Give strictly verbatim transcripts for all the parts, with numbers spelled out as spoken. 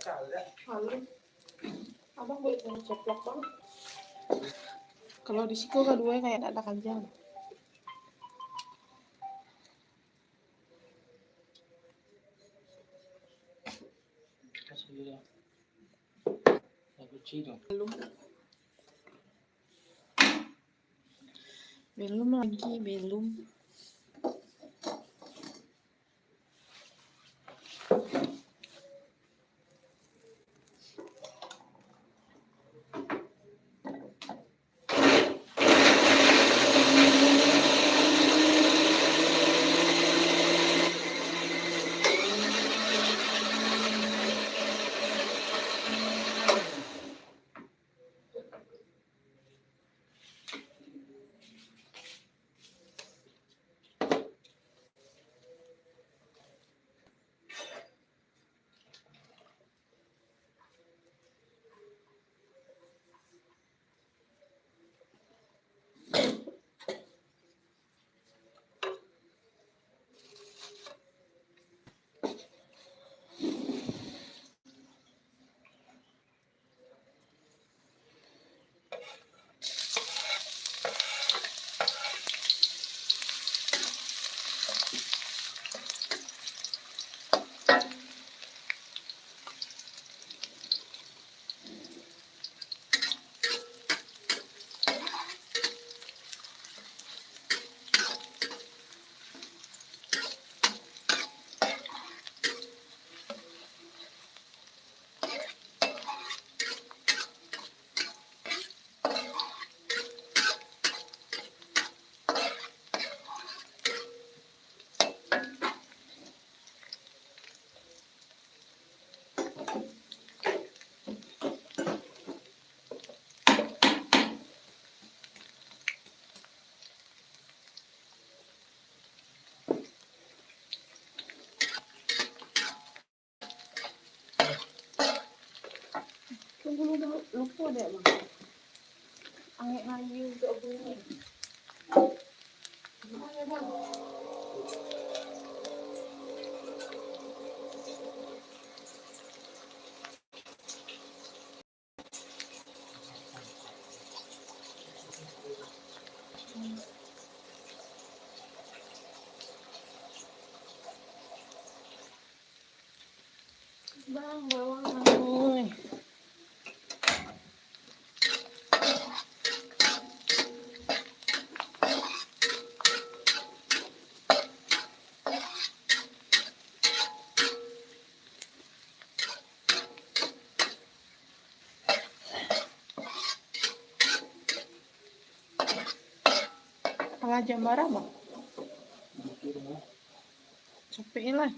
Malu. Abang buat bulu ceplok, Bang. Kalau di siko kaduo kayak ndak ada kajang. Belum. Belum lagi, belum. Tunggu dulu, lupo dek, Bang. Angek ngayu untuak bunyi. Bang, bawang, oi. Tangah jam bara, Bang? Capek lah.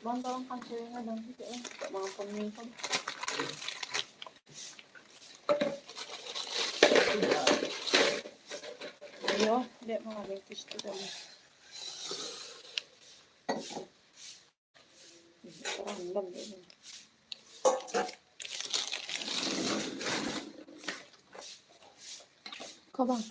Bang, tolong kancil yang ada, cek, eh. Tak mau apa ni, kan. Ayo, dek, mau habis tu tadi. Terendam dek ni. Kau, Bang.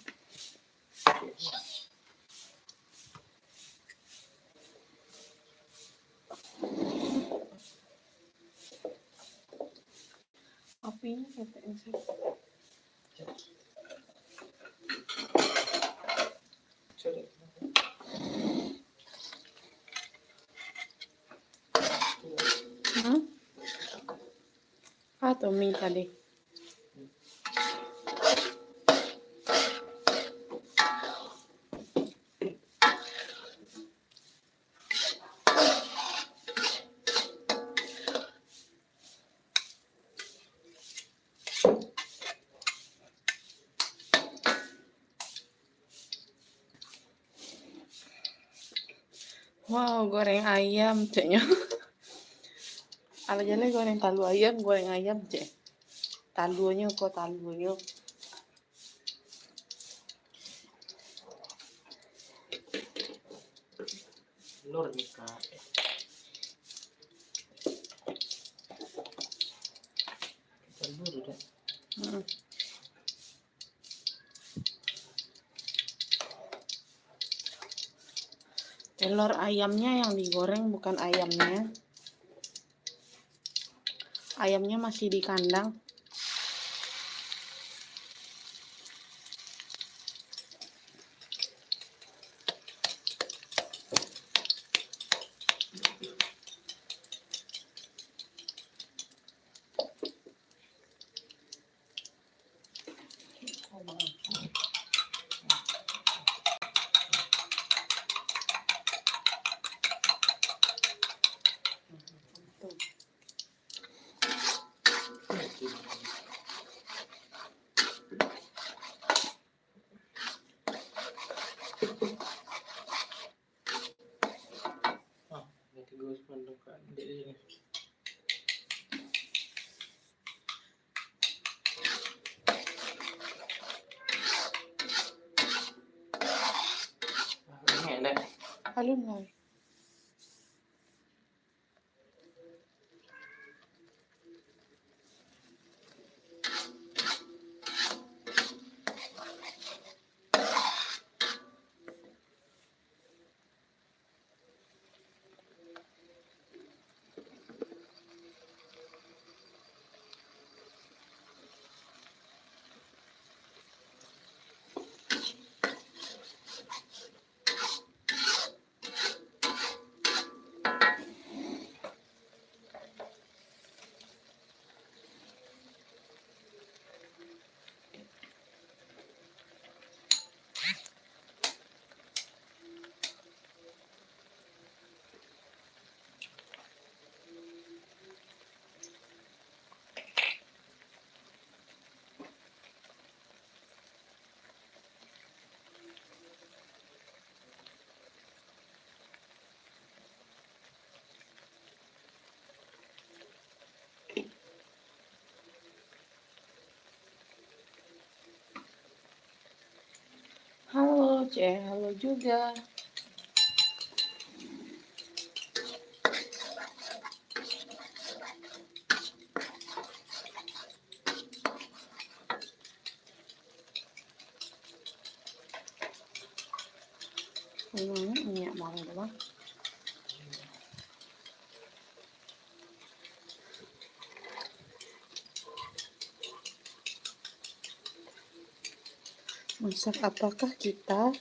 Apinya ketek sih. Hmm? Apa tuh mie tadi? Wow, goreng ayam, ceknyo. Alah jaleh goreng talua ayam, goreng ayam, cek. Taluanyo ko, taluanyo. Telur ni, Kak. Telur udah. Hmm. Telur ayamnya yang digoreng, bukan ayamnya. Ayamnya masih di kandang. Ah, nanti gue sepandang kan, di sini. Ah, ini enak. Alun lai. Halo, Ceh. Halo juga. Hmm, minyak bawang dulu. Masak apakah kita?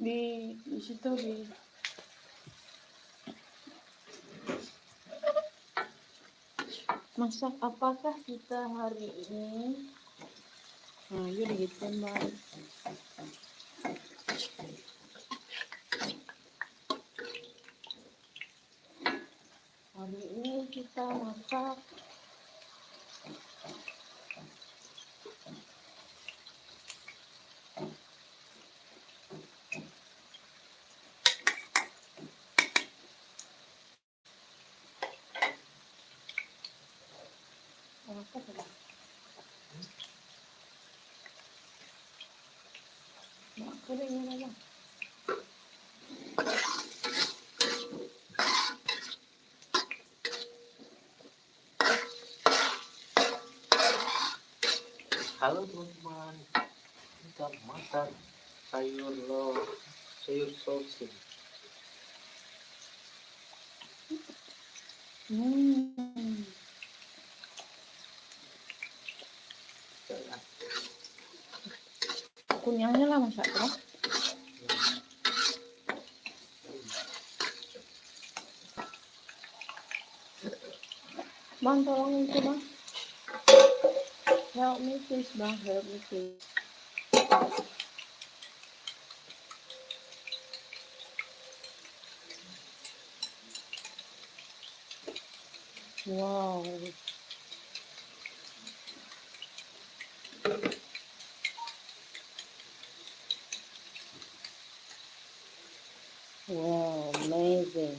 Di, di situ di. Masak apakah kita hari ini? Nah, yuk dihitung, Bang. Kita masak. Apa sudah? Mak, apa dia ingin aja? Halo teman-teman, kita masak sayur lo, sayur sosis. Hmm. Kunyahnya lah masak tu lah. Bang, tolong itu, Bang. Help me please, Bang. Help me please. Wow. Wow, amazing.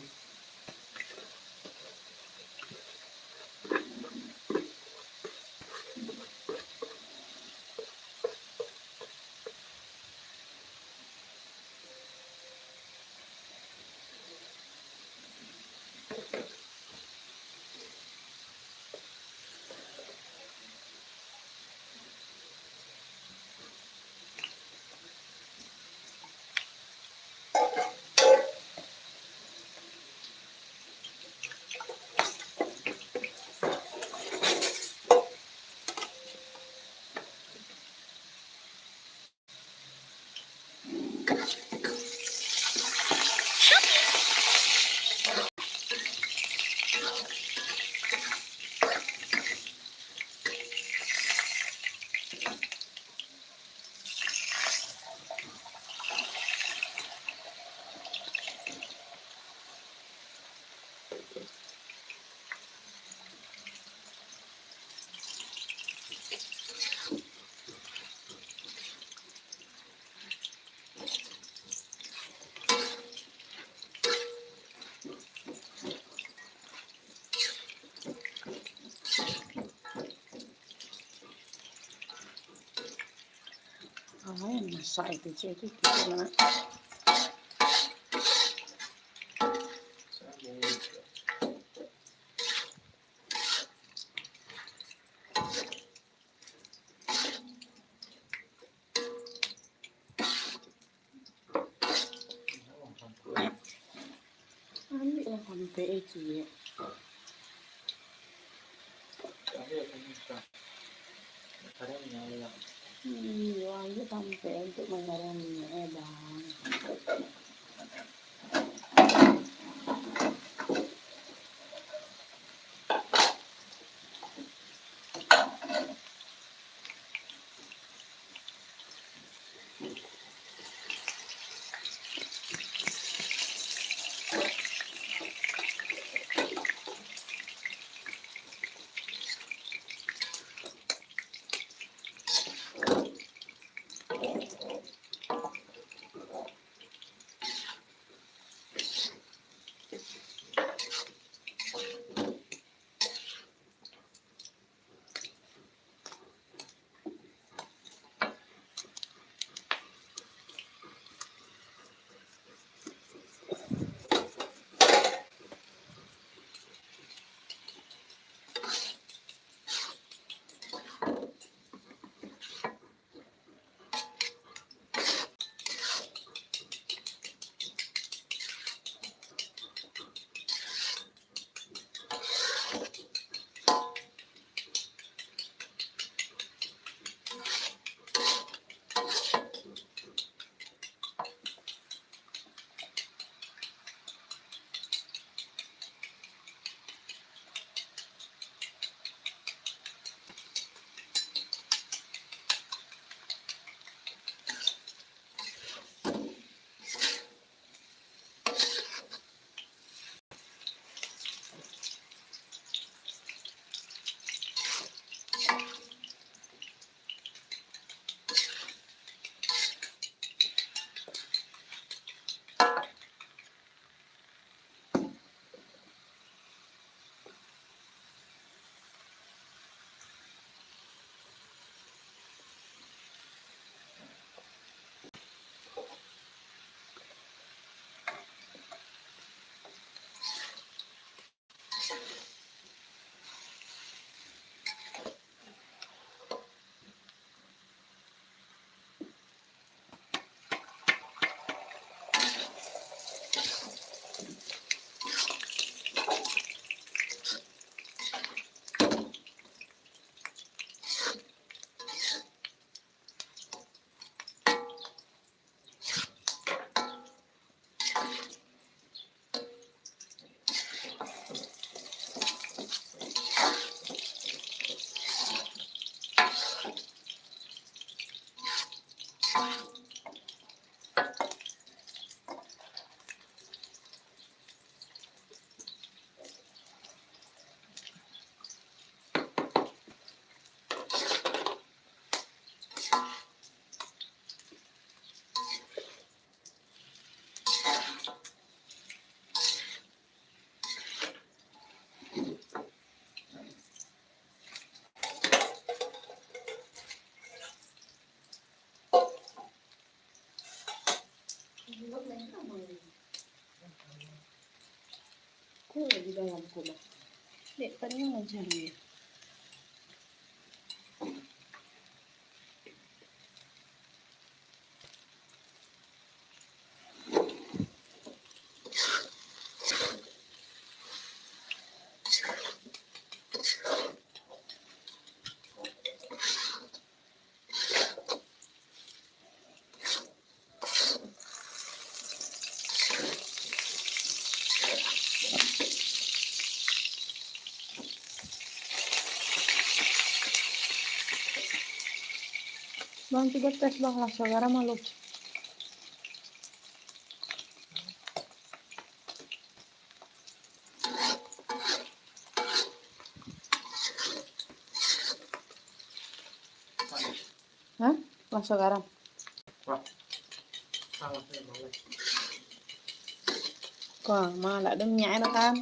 Ah, yang masak itu, cik, itu kita nak. Ambil lah sampai eh, cik. Hmm, ambil sampai untuk mengarangi eh, bang. Di dalam ko mah. Dek, tadi macam ni. Bang, tigo tes, Bang, raso garam alu. Hah? Raso garam. Wah. Salah saya malas. Wah, malah ada minyaknya, kan?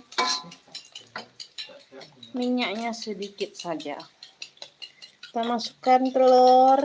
Minyaknya sedikit saja. Kita masukkan telur.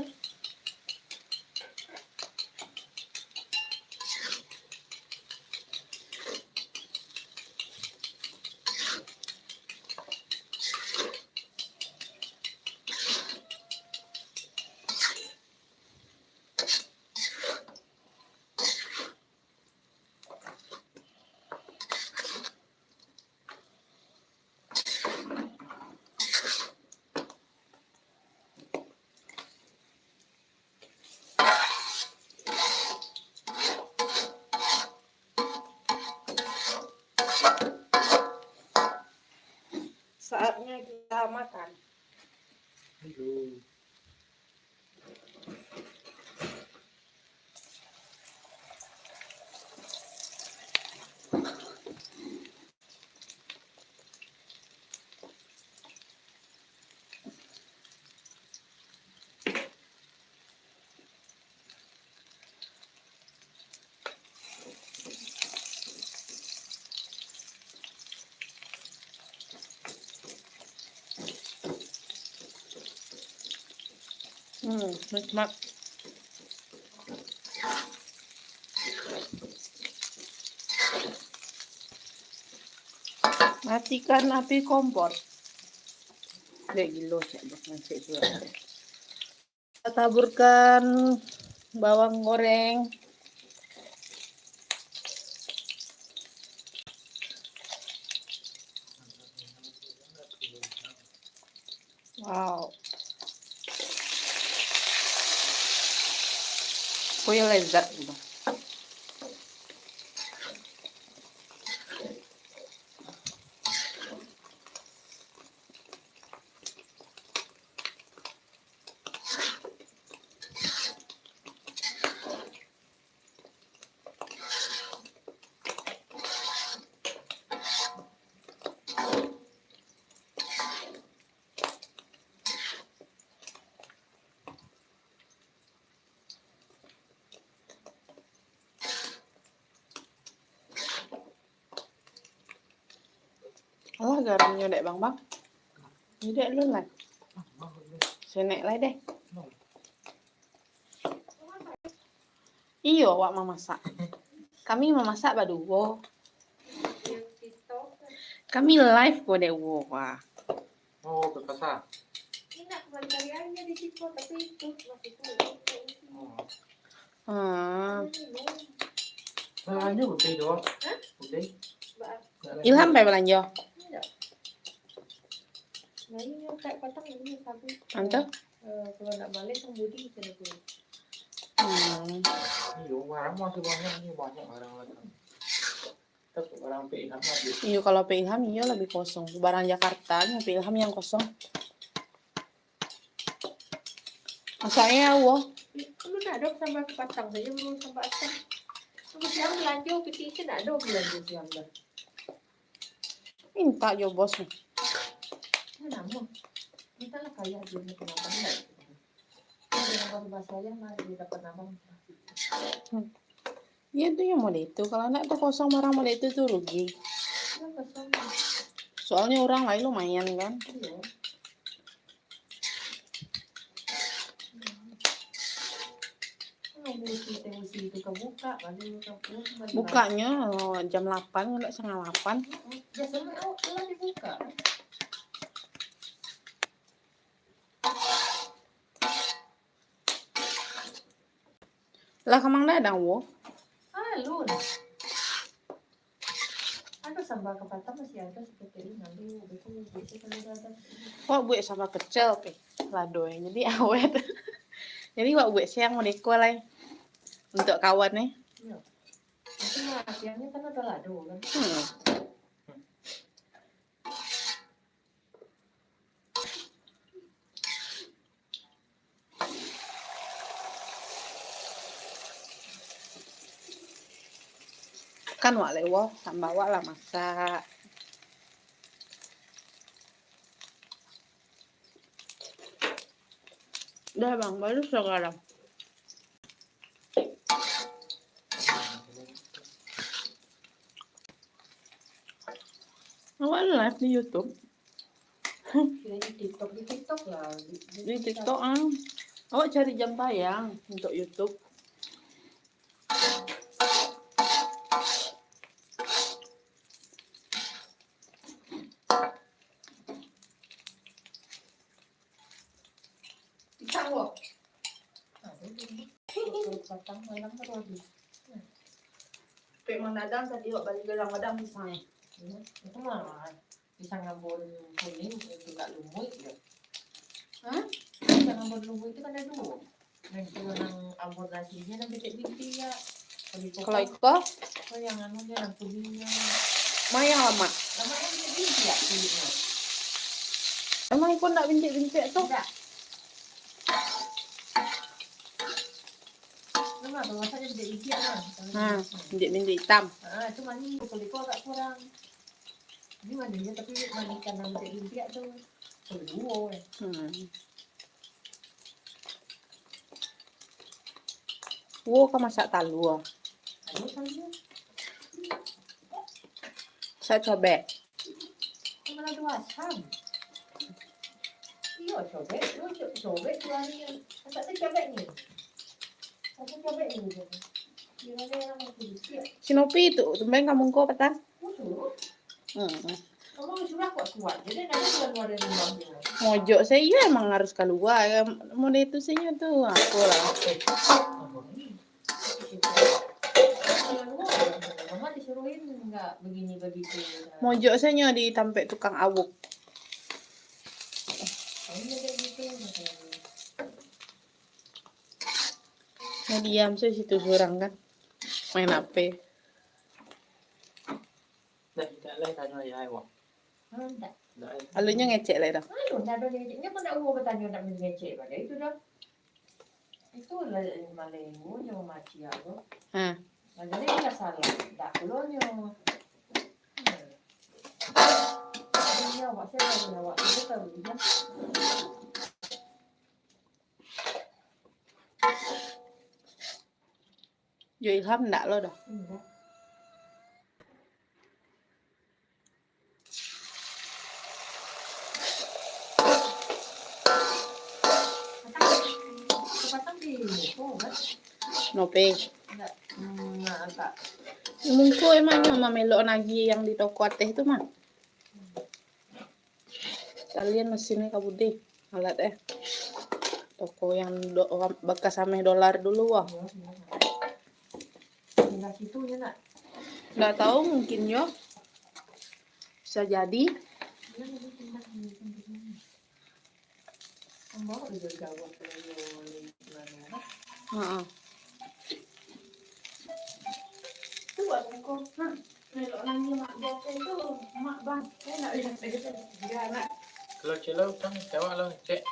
Saatnya kita makan. Aduh. Hmm, nikmat. Matikan api kompor. Dek gilo, cak, masak tu. Kita taburkan bawang goreng. Wow. Kuih lezat gitu. Alah, garamnyo dek Bang, Bang. Ni dek lu lah. Senek lah deh. Iyo, awak mamasak. Kami mamasak baduo. Kami live ko dek wo, wah. Oh, ka pasar. Indak, kembali-kembali aja di situ, tapi itu masih kurang. Oh. Ah. Balanjo putih tu. Hah? Putih. Ba-, Ilham pai balanjo? Indak. Nah, ini yang kayak patang ini sagu. Anto? Eh, kalau nak balik, kan budi bisa dulu. Hmm. Iyo, barang masih banyak ni, banyak barang lagi. Iyo, kalau P Ilham iyo lebih kosong. Barang Jakarta ni P Ilham yang kosong. Masaknyo awo. Lu nak ada sambal kepatang saja, belum sambal asam. Lu siang belanja, piti itu nak ada belanja siang dah. Minta jo bos ni. Ini nama. Minta lah kaya dia ni kenapa ni. Dia dengan baru bahasa ayah mah dia dapat nama. Hmm. Iyo tu yang model itu. Kalau anak tu kosong barang model itu tu rugi. Soalnya orang lain lumayan kan. Iya. Bukanyo jam lapan, kalau ndak satangah lapan. Biasanya awak lah dibuka. Lah, kamang dadang, wo. Alun. Ada sambal kapatang masih ada seperti ini, nanti betul, betul kalau ada, ada. Wak buek sambal pecel, oke. Lado, eh. Jadi awet. Jadi wak buek siang modeko lai. Untuk kawan, eh. Iya. Itu mah siangnya kan ada lado, kan? Hmm. Kan wak lewat, sambal wak lah masak. Dah, Bang, baru sekarang. Awak live di YouTube? Di TikTok, di TikTok lah. Di, di Di TikTok, ah. Awak cari jam tayang untuk YouTube. Pisang, wo. Aduh, batang malang tu habis. Pek mandadang tadi, wak bali gadang-gadang pisang, eh. Iya, itu mah pisang ambon kuning, itu agak lumuik dia. Hah? Pisang ambon lumuik itu kan ada dua. Nan itu nan ambon aslinya, nan bintik-bintik ya. Kalau iko? Kalau iko? Oh, yang anu dia, yang kuningnya. Mah yang lamak. Lamak yang bintik-bintik ya kulitnya. Emang iko ndak bintik-bintik tu? Ndak. Lemak tu, rasanya bintik-bintik lah. Hmm, bintik-bintik hitam. Ah, itu manis, kalau iko agak kurang. Ini manisnya, tapi manis karena bintik-bintik tu. Kalau duo, eh. Hmm. Wo ka masak talua. Talua, talua. Sa cobek. Kan ado asam. Iyo, cobek tu, co-, cobek tu hari ni. Masak tu cobek ni. Masak cobek ni je. Gimana yang aku bisiak? Si Nopi tu, tumben ka muko patang. Musuh? Hmm. Kamu sudah kuat-kuat. Jadi, nanti keluar dari rumah dia. Mojok sajo emang harus kalua. Model itu sajo tu, apolah. Mama disuruhin nggak begini begitu. Mojok sajo di tampek tukang awuk. Ini ada gitu, katanya. Nah, diam sajo situ surang kan. Main H P. Dah, tidak lah tanya ayah awak. Oh, ndak. Ndak, eh. Alunyo ngecek lai dah. Alun, ndak ado ngecek. Nyo pun ndak uwo batanyo, ndak mangecek pada itu dah. Itu lah, eh, maleo nyo maciak tu. Ha. Nah, jadi lah salah. Ndak pulo nyo. Hmm. Jadi, awak saya tahu, awak tu tahu juga. Jo Ilham ndak lo dah. Ndak. Patang, patang di muko, kan? Nope. Ndak, hmm, nah, agak. Muko emang nyo mamelok lagi yang di toko ateh tu mah. Kalian mesinnya ka Budi, alat eh. Toko yang do-, bakas ameh dolar dulu, wah. Pindah situ je, nak? Nggak tahu, mungkin yo. Bisa jadi. Heeh. Tu buat buku. Nah, melok nanya mak bosen tu, mak bang. Saya nak lihat lagi tu. Dia anak. Kalau celo kan, jawab lah, cek.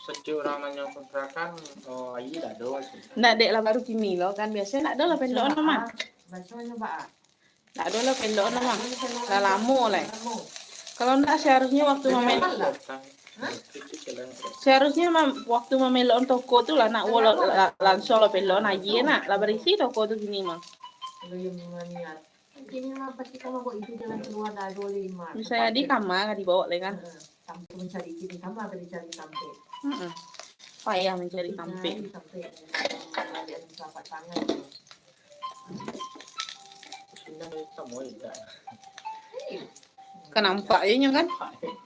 Setiap orang nanya kontrakan, oh, ayi dah ada. Ndak, dek lah baru kini lo kan. Biasanya ndak ada lah pendok nama. Biasanya, Pak. Ndak ado lah pendok nama. Lah lamo lai. Kalau ndak, seharusnya waktu mamel-, seharusnya mam-, waktu mamelok toko tu lah nak wo la-, la-, langsung lah pendok aja nak. Lah barisi toko tu kini mah. Kini mah pasti kamu buat itu jalan keluar dah ado lai mah. Bisa jadi kamar ka dibawa lai kan. Heeh. Sampai mencari kini kamar ka dicari sampai. Heeh. Payah mencari sampai. Mencari sampai. Kalau dia susah pasangan tu. Inang sama juga. Hei, Kan nampak je nyo kan?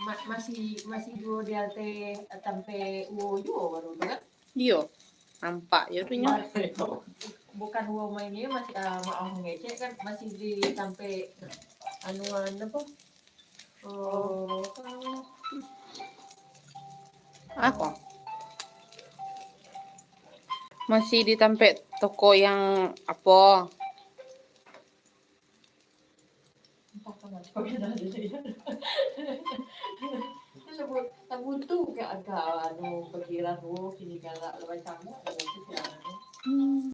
ma- masih masih juo di atas tampe uo juo baru tu kan? Iyo. Nampak je tu nyo. Bukan uo main ni masih uh, maaf mengecek kan masih di tampe anu anu apa? Oh, Apa? Masih di tampek toko yang apa? Tabutu ke agak anu pikiran tu kini galak lebai cangok tu kira anu. Hmm.